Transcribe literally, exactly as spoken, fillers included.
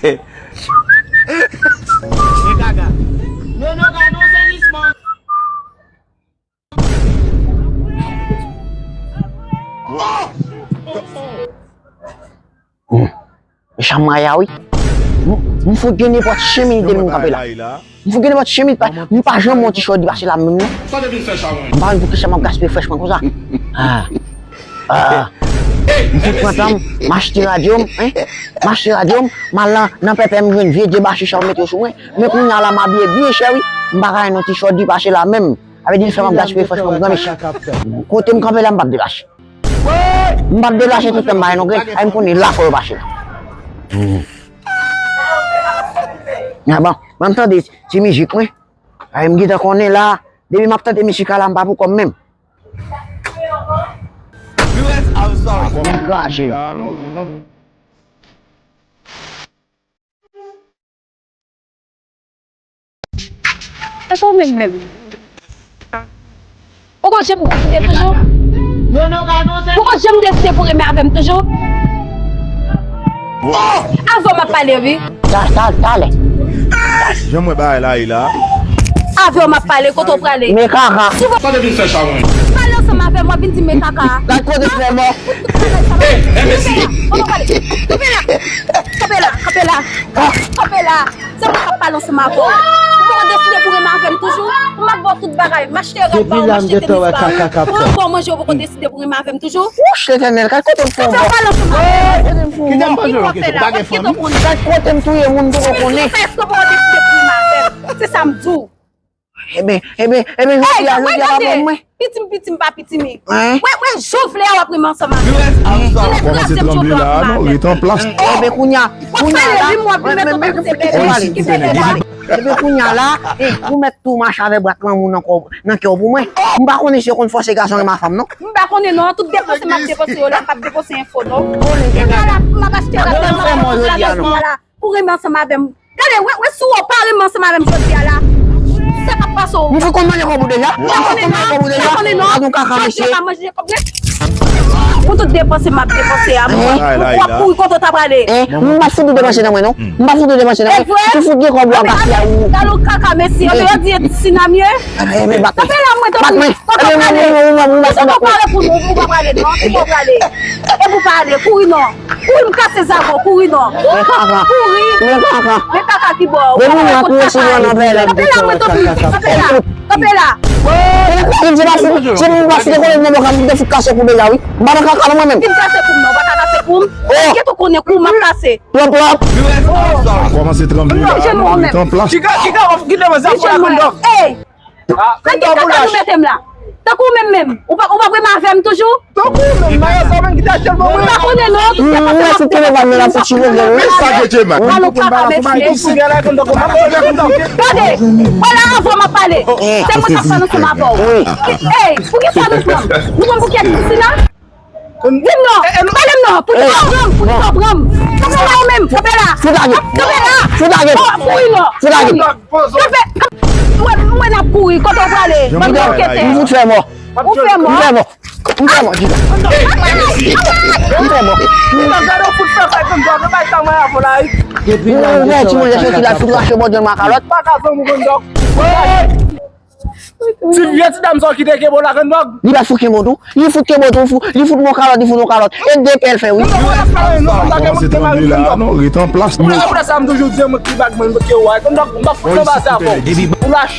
Yo no ka non sezisman. Hmm. Chanm mwen aya wi. M, m fout gen nenpòt chen minit depi m kanpe la. M fout gen nenpòt chen minit, pa, m pa janm wè yon ti chòdi pase la menm non. M pa konn pou kisa m ap gaspiye frèchman konsa. Ah. Ah. M fout pran tan m, m achte radyo m, hein? M achte radyo m, m al nan, nan pèpè m jwenn vye dye bachi sa yo mete yo sou mwen. Men kounye a la m abiye byen chè wi. M pa ka wè yon ti chòdi pase la menm. Sa vle di m fè m ap gaspiye frèchman granmèsi. Kote m kanpe la m p ap delache. M p ap delache tout tan m pa wè yon grenn. Ay m konnen la fò yo pase la. Ah bon, ban m tande ti mizik mwen. Ay m gentan konnen la. Depi m ap tande mizik la la m pa pou kò m menm. Krache. E sa w menm menm? Ou konn jan m te toujou? Ou konn jan m deside pou renmen avè m toujou? Avè w m ap pale wi. Ta, ta, talè. Jan m wè bagay la ye la. Avè w m ap pale, kote w prale? Men kaka. Sa te vin fè sa mwen? Pale ansanm avè m, w ap vin di men kaka. Gad kote frè mò. Kanpe la, kanpe la, kanpe la, kanpe la. Se mwen k ap pale ansanm avè w. Ou poko deside pou renmen avè m toujou? Pou m ap ba w tout bagay, m achte rad ba w, m achte tenis ba w. Pou m ba w manje, ou poko deside pou renmen avè m toujou? Wouch, Letènèl, gad kote m fè w. Pale ansanm avè m. Kite m pale w, kite w pa gen fanmi. Gad kote m touye moun, m poko konnen. Èske ou poko deside pou renmen avè m? Se sa m di w. Eben, eben, eben, jodi a, jodi a pa bon mwen. Piti m, piti m, pa piti m. Wè, wè, jan w vle a w ap renmen ansanm avè m. Kòmanse tranble la, non, ret an plas. Eben, kounye a, kounye a la, w ap vin met tout pale, kite m pale. Eben, kounye a la, ou mèt tou mache avè bwat lanmou nan kò, nan kè w pou mwen. M pa konnen si yo konn fòse gason renmen fanm, non. M pa konnen, non, tout depanse m ap depanse yo la, m p ap depanse enfo, non. Kounye a la, m ap achte rad la, m ap achte rad la. Pou renmen ansanm avè m. Gade, wè, wè si w pa renmen ansanm avè m jodi a la. Sa k ap pase w? M fout konn manje kòb ou deja. M fout konn manje kòb ou deja. Gad yon kaka mesye. Jodi a pa manje kòb nèt. Pou tout depanse m ap depanse a, w ap kouri kote w ta prale. M pa fout ou depanse nan mwen non. M pa fout ou depanse nan mwen. Ou fout gen kòb ou ap gaspiye a ou. Gade yon kaka mesye. Yo di e ti sinamye. Kanpe la mwen tankou kote w prale. Kote w prale pou nou, ou pa prale non. Kote w prale. E pou pale, kouri non. Kouri m kase zago, kouri non. Kouri. Men kaka ki bò. Kanpe la mwen tankou. Kanpe la. Kanpe la. Se moun pa fout kole nan bò ka m te fout kase kou deja wi. M pa nan kaka non mwen menm. Vin kase kou m non, ou pa ka kase kou m. Gen tou konnen kou m ap kase. Plòp plòp. Kòmanse tranble la. Kite mwen. Ey. Gade kaka nou mete m la. Tankou w menm menm. Ou pa, ou pa renmen avè m toujou? Tankou w menm, Maya, sa w menm ki te achte l ban mwen. M pa konnen non, tout se pase m ap depanse m ap depanse. Gade, wala avè w m ap pale. Se mwen k ap pale ansanm avè w. Ey, poukisa nou pran m? Nou konn poukisa nou sila? Di m non, pale m non, poukisa w pran m, poukisa w pran m? Kanpe la ou menm, kanpe la. Kanpe la. Kouri non. Kanpe, kanpe, mwen, mwen ap kouri, kote w prale? Bann bòkete. M fout fè mò. Ou fè mò. M fè mò. M fè mò, Jida. M fè mò. Gade w fout fè fè konn dòk, bay sa mwen avè w la. Ou wè timoun lè soti la, fout rache bò djòl mwen a kalòt. Pa ka fè mwen konn dòk. Ti vye ti dam sa w kite kenbe w la, konn dòk. Li pa fout kenbe w tou. Li fout kenbe w tou, li fout mwen kalòt, li fout mwen kalòt. E de pè l fè wi. Kòmanse tranble la, non, ret an plas. Apre sa, m toujou di mwen ki bag mwen ke w a. Konn dòk, m pa fout anba sa fò. Ou lach.